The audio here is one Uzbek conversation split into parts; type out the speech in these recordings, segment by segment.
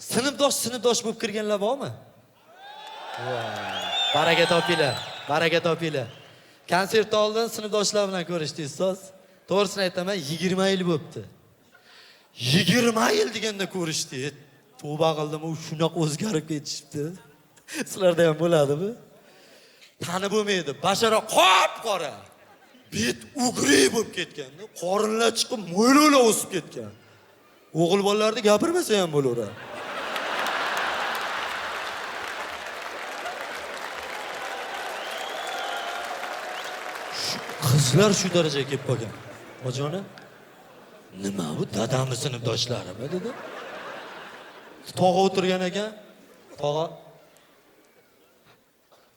Sinfdosh sinfdosh bo'lib kirganlar bormi? Baraka topinglar, baraka topinglar. Konsertdan oldin sinfdoshlar bilan ko'rishdik, ustoz. To'g'risini aytaman, 20 yil bo'libdi. 20 yil deganda ko'rishdik. Tavba qildim, u shunaqa o'zgarib ketishibdi. Sizlarda ham bo'ladimi? Tanib bo'lmaydi. Bashara qop-qora. Bet ugri bo'lib ketganda, qorinlar chiqib mo'ylovlar o'sib ketgan. O'g'il bolalarni gapirmasa ham bo'laveradi. Qizlar shu darajaga kelib qolgan. Hojona, nima bu dadamni sinfdoshlarimi dedi. Tog'a o'tirgan ekan. Tog'a.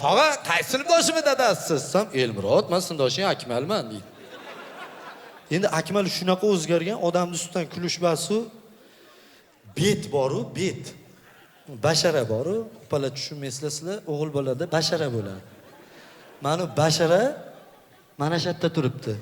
Tog'a, qaysi sinfdoshimi dadasi? Desam, Elmurod, men sinfdoshing Akmalman deydi. Endi Akmal shunaqa o'zgargan, odamning ustidan kulish basu bet boru, bet. Bashara boru, opalar tushunmaysizlar sizlar, o'g'il bolada bashara bo'ladi. Mana bashara mana shu yerda turibdi.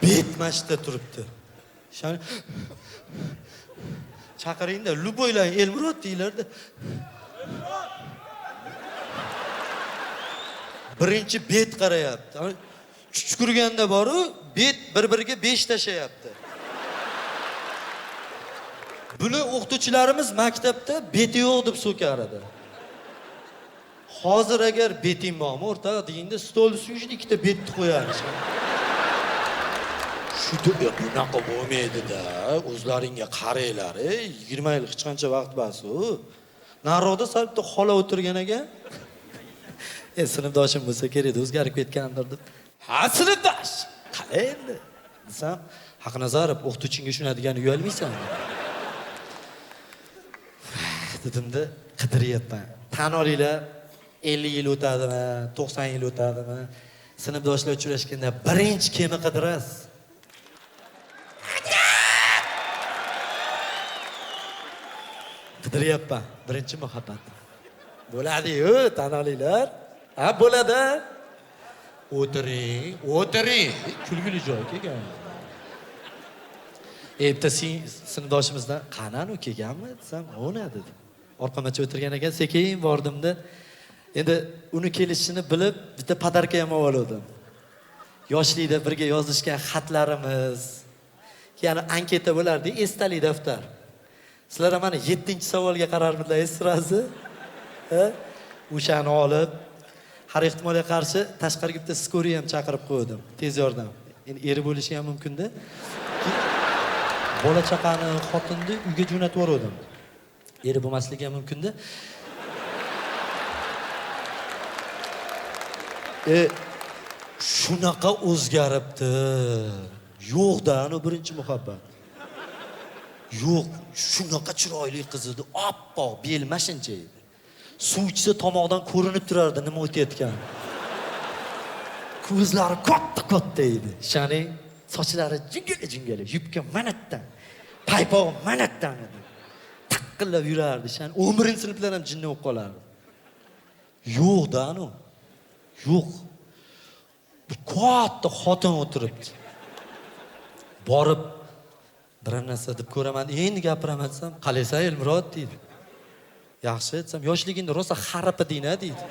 Bet mana shu yerda turibdi. Shani chaqiringda, luboylar Elmurod deylardi. Birinchi bet qarayapti. Chuchkurganda boru, bet bir-biriga 5 tashlayapti. Buni o'qituvchilarimiz maktabda beti yo'q deb so'kar edi. Hozir agar beting bormi o'rtoq deganda stol ustiga ikkita betni qo'yarmish. Shu bunaqa bo'lmaydi-da, o'zlaringga qaranglar, 20 yil hech qancha vaqt bas u. Naroqda sal bitta xola o'tirgan ekan. Sinfdoshim bo'lsa kerak, o'zgarib ketgandir deb. Ha, sinfdosh. Qalay endi? Desam, Haqnazarov o'qituvchingga shuna degani uyalmaysan. Dedimda, qidiryapman. Tan olinglar, 50 yil o'tadimi, 90 yil o'tadimi? Sinfdoshlar uchrashganda birinchi kimni qidirasiz? Qidiryapman. Birinchi muhabbat. Bo'ladi-yu, tan olinglar. Ha, bo'ladi. O'tiring, o'tiring. Kulgili joy kelgan. Bitta sinfdoshimizdan qani u kelganmi desam, "Ona" dedi. Orqamacha o'tirgan ekan, sekin bordimda. Endi uni kelishini bilib, bitta podarka ham oldim. Yoshlikda birga yozishgan xatlarimiz, ya'ni anketa bo'lardi, esdalik daftar. Sizlar mana 7-savolga qararmidilar, esirasi? Ha? O'shani olib, har ehtimolga qarshi tashqariga bitta skoriy ham chaqirib qo'ydim. Tez yordam. Endi eri bo'lishi ham mumkin-da. Bola chaqani, xotinni uyga jo'natib yubordim. Eri bo'lmasligi ham mumkin-da. Shunaqa o'zgaribdi. Yo'q-da, ana birinchi muhabbat. Yo'q, shunaqa chiroyli qiz edi, oppoq, bel mashincha edi. Suv ichsa tomoqdan ko'rinib turardi nima o'tayotgani. Ko'zlari katta-katta edi. Ishoning, sochlari jingala-jingala, yubka manatdan, paypog'i manatdan edi. Taqillab yurardi. Ishoning, 11-sinflar ham jinni bo'lib qolardi. Yo'q-da, anu. Yo'q. Bir katta xotin o'tiribdi. Borib bir narsa deb ko'raman, endi gapiraman desam, "Qalaysan Elmurod?" deydi. Yaxshi desam, "Yoshligingda rosa xarip eding-a" deydi.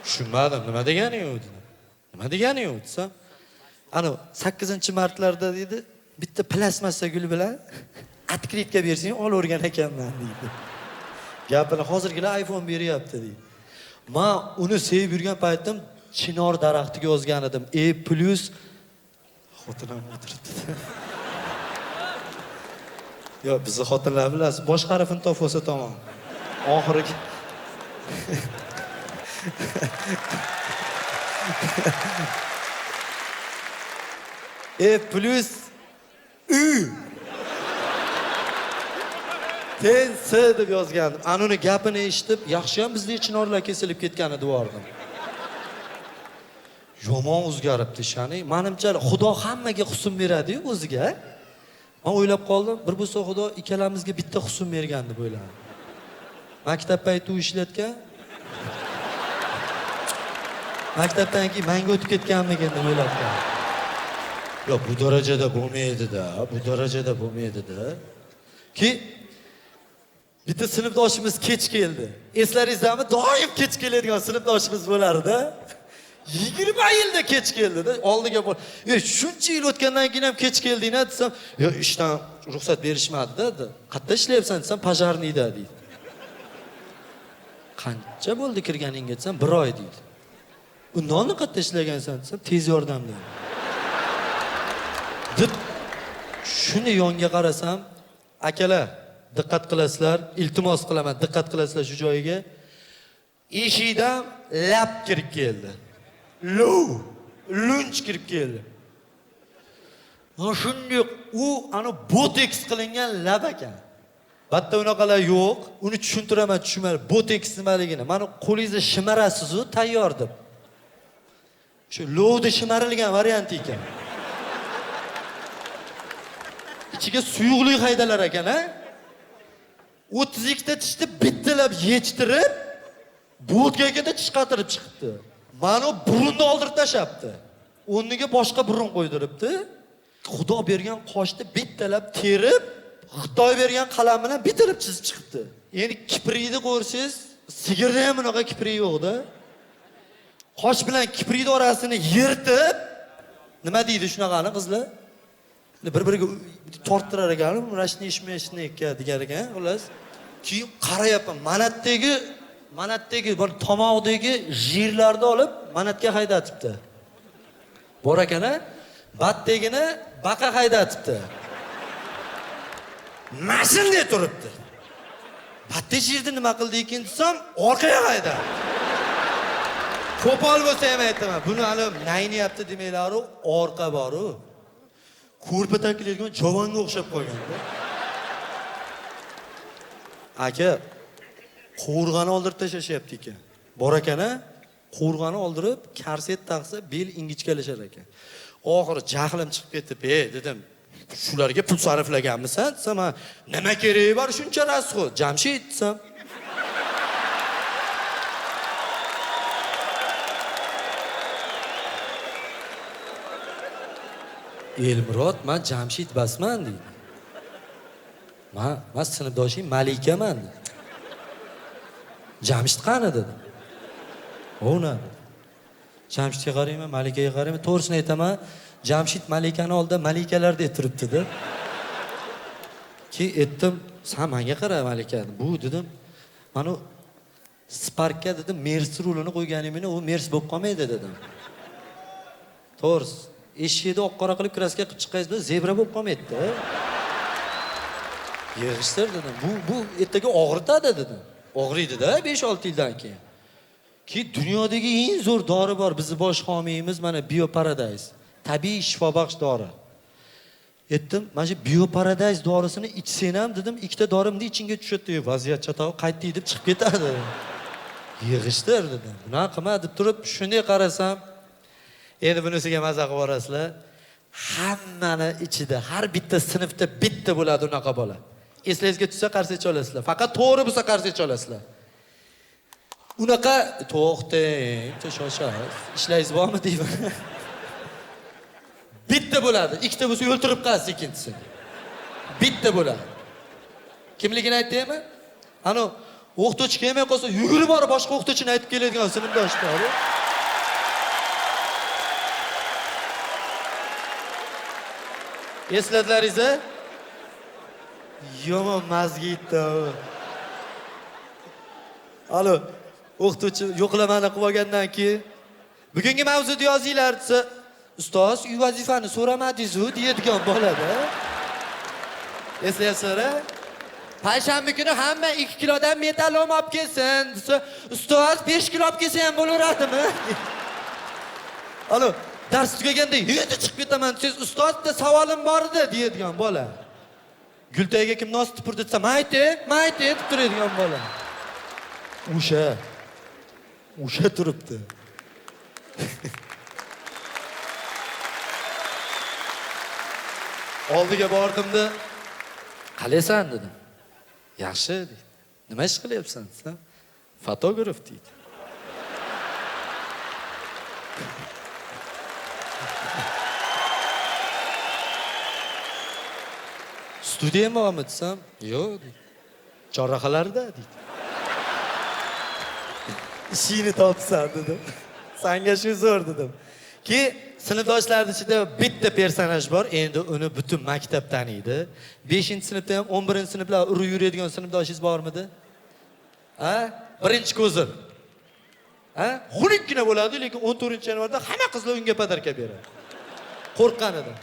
Tushunmadim, nima degani u dedim. Nima degani u desam, ana 8-martlarda deydi, bitta plastmassa gul bilan otkritka bersang olavergan ekanman deydi. Gapini hozirgilar iPhone beryapti deydi. Men uni sevib yurgan paytim chinor daraxtiga yozgan edim. E plus xotinim o'tiribdi. Yo, bizni xotinlar bilasiz, bosh harfini topib olsa tamom. Oxirgi E plus U Ten S deb yozgandim. Ana uni gapini eshitib, yaxshi ham bizda chinorlar kesilib ketgani devordim. Yomon o'zgaribdi, ishoning. Menimcha, Xudo hammaga husn beradi-yu o'ziga. Men o'ylab qoldim, bir bo'lsa Xudo ikkalamizga bitta husn bergan deb o'yladim. Maktab payti u ishlatgan. Maktabdan keyin manga o'tib ketganmikin deb o'ylab qoldim. Yo, bu darajada bo'lmaydi-da, bu darajada bo'lmaydi-da. Ki bitta sinfdoshimiz kech keldi. Eslaringizdami? Doim kech keladigan sinfdoshimiz bo'lardi. 20 yilda kech keldi-da. Oldiga bor. Shuncha yil o'tgandan keyin ham kech kelding-a desam, yo, ishdan ruxsat berishmadi-da dedi. Qayerda ishlayapsan desam, pajarniyda deydi. Qancha bo'ldi kirganingga desam, 1 oy deydi. Undan qayerda ishlagansan desam, tez yordamda. Deb shuni yonga qarasam, akalar, diqqat qilasizlar, iltimos qilaman, diqqat qilasizlar shu joyiga. Eshikdan lap kirib keldi. Lunch kirib keldi. Mana shunday u ana botoks qilingan lab ekan. Bitta unaqalar yo'q. Uni tushuntiraman, tushunmaydi. Botoks nimaligini. Mana qo'lingizni shimarasiz-u, tayyor deb. Shu lovda shimarilgan varianti ekan. Ichiga suyuqlik haydalar ekan, ha? 32 ta tishni bittalab yechtirib, bo'tgagada tish qatirib chiqibdi. Mana burunni oldirib tashlabdi. O'rniga boshqa burun qo'ydiribdi. Xudo bergan qoshni bittalab terib, Xitoy bergan qalam bilan bitirib chizib chiqibdi. Endi kiprikni ko'rsangiz, sigirda ham bunaqa kiprik yo'q-da. Qosh bilan kiprikni orasini yirtib, nima deydi shunaqani qizlar? Bir-biriga torttirar ekan, murashni degan ekan, xullas. Keyin qarayapman, manatdagi bir tomoqdagi jirlarni olib manatga haydatibdi. Bor ekan-a, batdagini baqa haydatibdi. Mashinday turibdi. Batda jirni nima qildi ekan desam, orqaga haydadi. Qo'pol bo'lsa ham aytaman, buni hali nayniyapti demanglar-u, orqa bor-u. Ko'rpa takiladigan javonga o'xshab qolgan-da. Aka, qovurg'ani oldirib tashlashyapti ekan. Bor ekan-a, qovurg'ani oldirib, korset taqsa, bel ingichkalashar ekan. Oxiri jahlim chiqib ketib, "Ey" dedim, "Shularga pul sarflaganmisan?" desam, "Nima keragi bor shuncha rasxod?" Jamshid desam. Elmurod, men Jamshid basman deydi. Men sinfdoshing Malikaman dedi. Jamshid qani dedi. O'na. Jamshidga qarayman, Malikaga qarayman, to'g'risini aytaman, Jamshid Malikani oldida malikalar deb turibdi-da. Keyin aytdim, "Sen menga qara Malika, bu" dedim. Mana Sparkka dedim, Mers rulini qo'yganimni u Mers bo'lib qolmaydi dedim. To'g'risi, eshikni oq qora qilib kraska qilib chiqqaningizda bilan zebra bo'lib qolmaydi-da. Yig'ishtir dedim. Bu ertaga og'ritadi dedim. Og'riydi-da 5-6 yildan keyin. Ki dunyodagi eng zo'r dori bor, bizni bosh homiyimiz mana Bioparadise. Tabiiy shifobaxsh dori. Aytdim, mana shu Bioparadise dorisini ichsang ham dedim, ikkita dorimni ichingga tushadi, vaziyat chatoq qaytdi deb chiqib ketadi. Yig'ishtir dedim. Bunaqa qilma deb turib, shunday qarasam, endi bunisiga maza qilib borasizlar. Hammani ichida, har bitta sinfda bitta bo'ladi unaqa bola. Eslangizga tushsa qarsak olasizlar. Faqat to'g'ri bo'lsa qarsak olasizlar. Unaqa to'xtang, shoshasiz. Ishlaysiz bormi deyman. Bitta bo'ladi, ikkita bo'lsa o'ltirib qolasiz ikkinchisini. Bitta bo'ladi. Kimligini aytaymi? Ana o'qituvchi kelmay qolsa, yugurib borib boshqa o'qituvchini aytib keladigan sinfdosh bor. Esladilaringiz-a? Yomon mazgitdi. Alo, o'qituvchi yo'qlamani qilib olgandan keyin bugungi mavzuni yozinglar desa, ustoz, uy vazifani so'ramadingiz-u deyadigan bolada. Eslayapsizlar-a? Payshanba kuni hamma 2 kilodan metalom olib kelsin desa, ustoz 5 kilo olib kelsa ham bo'laveradimi? Alo, dars tugaganda endi chiqib ketaman desangiz, ustoz, bitta savolim bor edi deyadigan bola. Gultagiga kim nos tupurdi desa, mayte, mayte deb turadigan bola. O'sha turibdi. Oldiga bordimda, qalaysan dedim. Yaxshi dedi. Nima ish qilyapsan desam, fotograf deydi. Studiyam bormi desam, yo'q deydi. Chorrahalarda deydi. Ishingni topsan dedim. Sanga shu zo'r dedim. Ki sinfdoshlarning ichida bitta personaj bor, endi uni butun maktab taniydi. 5-sinfda ham 11-sinflar urib yuradigan sinfdoshingiz bormidi? Ha? Birinchi ko'zir. Ha? Xunukkina bo'ladi, lekin 14-yanvarda hamma qizlar unga podarka beradi. Qo'rqqanidan.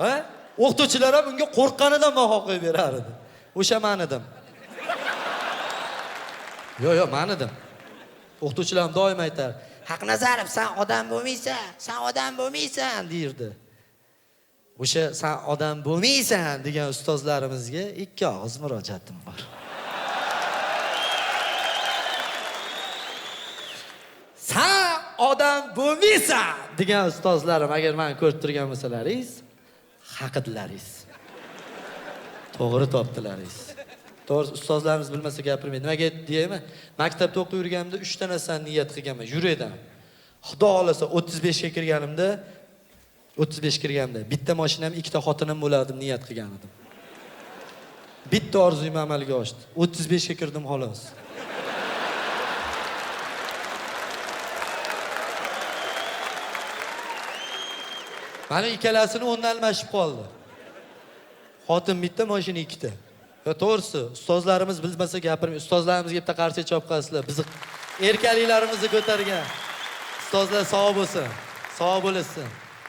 Ha? O'qituvchilar ham unga qo'rqqanidan baho qo'yib berar edi. O'sha men edim. Yo'q, yo'q, men edim. O'qituvchilarim doim aytar, Haqnazarov, sen odam bo'lmaysan, sen odam bo'lmaysan deyirdi. O'sha sen odam bo'lmaysan degan ustozlarimizga ikki og'iz murojaatim bor. Sen odam bo'lmaysan degan ustozlarim agar meni ko'rib turgan bo'lsalaringiz, haqidilaringiz. To'g'ri topdilaringiz. To'g'ri, ustozlarimiz bilmasa gapirmaydi. Nimaga deymi? Maktabda o'qib yurganimda 3 ta narsani niyat qilganman, yurakdan. Xudo xolasa 35 ga kirganimda, 35 kirganimda bitta mashinam, ikkita xotinim bo'lardim niyat qilgan edim. Bitta orzuyim amalga oshdi. 35 ga kirdim xolos. Mana ikkalasini o'rni almashib qoldi. Xotin bitta, mashina ikkita. Yo to'g'risi, ustozlarimiz bilmasa gapirmay, ustozlarimizga bitta qarsak chopqasizlar. Bizni erkaliklarimizni ko'targan. Ustozlar sog' bo'lsin, sog' bo'lsin.